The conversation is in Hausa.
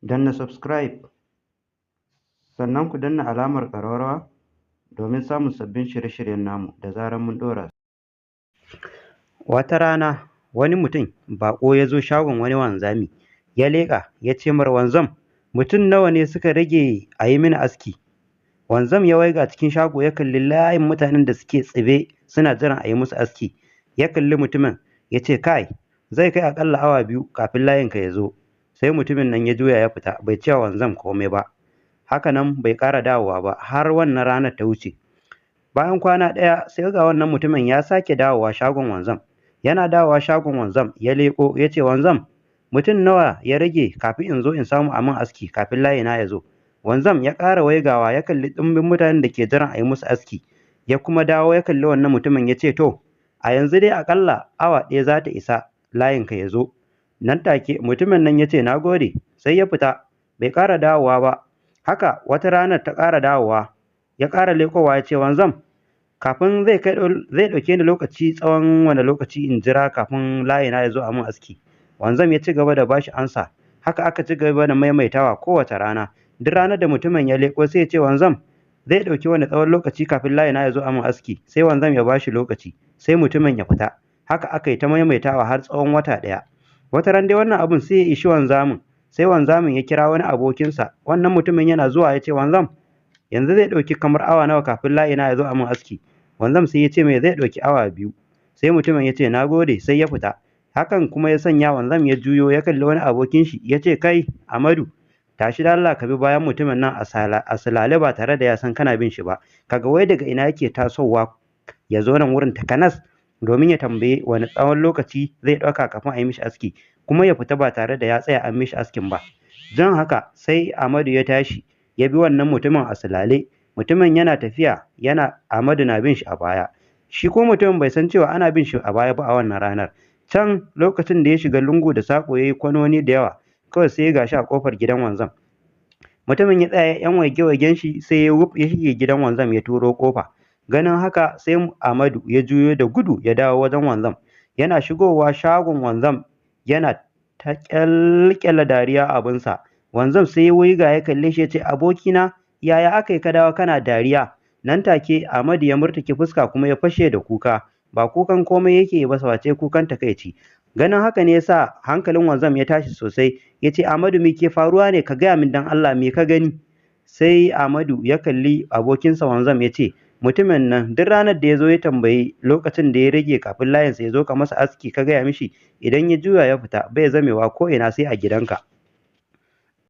Danna subscribe sannan ku danna alamar ƙararrawa domin samun sabbin shirye-shiryen namu da zarar mun ɗora. Wata rana wani mutum baƙo ya zo shagon wani wanzami, ya leƙa ya ce mar, "Wanzam, mutum nawa ne suka rage a yi mini aski?" Wanzam ya waiga cikin shago ya kalli layin mutanen da suke tsibe suna jiran a yi musu aski. Ya kalli mutumin ya ce, "Kai, zai kai aƙalla awa 2 kafin layinka ya zo." Sai mutumin nan ya juya ya fita, bai ce wa wanzam komai ba. Haka nan bai ƙara dawowa ba har wannan ranar ta wuce. Bayan kwana ɗaya sai ga wannan mutumin ya sake dawowa shagon wanzam. Yana dawowa shagon wanzam ya leƙo ya ce, "Wanzam, mutum nawa ya rage kafin in zo in samu a min aski kafin layina ya zo?" Wanzam ya ƙara waigawa ya kalli ɗumbin mutanen da ke jiran a yi musu aski. Ya kuma dawo ya kalli wannan mutumin ya ce, "To, a yanzu dai aƙalla awa 1 za ta isa layinka ya zo." Nan take mutumin nan ya ce, "Na gode," sai ya fita, bai ƙara dawowa ba. Haka wata ranar ta ƙara dawowa, ya ƙara leƙowa ya ce, "Wanzam, kafin zai kai zai ɗauke ni lokaci tsawon wane lokaci in jira kafin layina ya zo a min aski?" Wanzam ya ci gaba da bashi amsa. Haka aka ci gaba da maimaitawa kowace rana. Duk ranar da mutumin ya leƙo sai ya ce, "Wanzam, zai ɗauki wani tsawon lokaci kafin layina ya zo a min aski?" Sai wanzam ya bashi lokaci, sai mutumin ya fita. Haka aka yi ta maimaitawa har tsawon wata ɗaya. Wata ran dai wannan abun sai ya ishi wanzamin, sai wanzamin ya kira wani abokinsa. Wannan mutumin yana zuwa ya ce, "Wanzam, yanzu zai ɗauki kamar awa nawa kafin layina ya zo a min aski?" Wanzam sai ya ce mai zai ɗauki awa 2. Sai mutumin ya ce, "Na gode," sai ya fita. Hakan kuma ya sanya wanzam ya juyo ya kalli wani abokin shi ya ce, "Kai, Amadu, tashi da Allah ka bi bayan mutumin nan a sulale ba tare da ya san kana bin shi ba. Kaga wai daga ina yake tasowa ya zo nan wurin takanas domin ya tambayi wani tsawon lokaci zai ɗauka kafin a yi mishi aski, kuma ya fita ba tare da ya tsaya an mishi askin ba." Jan haka sai Amadu ya tashi ya bi wannan mutumin a sulale. Mutumin yana tafiya yana Amadu na bin shi a baya. Shi ko mutumin bai san cewa ana bin shi a baya ba a wannan ranar. Can lokacin da ya shiga lungu da saƙo ya yi kwanoni da yawa, kawai sai ya gashi a ƙofar gidan wanzam. Mutumin ya tsaya ‘yan waige-waigen shi sai ya wuf ya shige gidan wanzam ya turo ƙofa. Ganin haka sai Amadu ya juyo da gudu ya dawo wajen wanzam. Yana shigowa shagon wanzam yana ta ƙyalƙyala dariya abinsa. Wanzam sai ya waiga ya kalle shi ya ce, "Abokina, yaya aka yi ka dawo kana dariya?" Nan take Amadu ya murtuke fuska kuma ya fashe da kuka. Ba kukan komai yake ba face kukan takaici. Ganin haka ne ya sa hankalin wanzam ya tashi sosai. Ya ce, "Amadu, me ke faruwa ne? Ka gaya min don Allah me ka gani?" Sai Amadu ya kalli abokinsa wanzam ya ce, "Mutumin nan duk ranar da ya zo ya tambayi lokacin da ya rage kafin layinsa ya zo ka masa aski ka gaya mishi, idan ya juya ya fita bai zamewa ko ina sai a gidanka."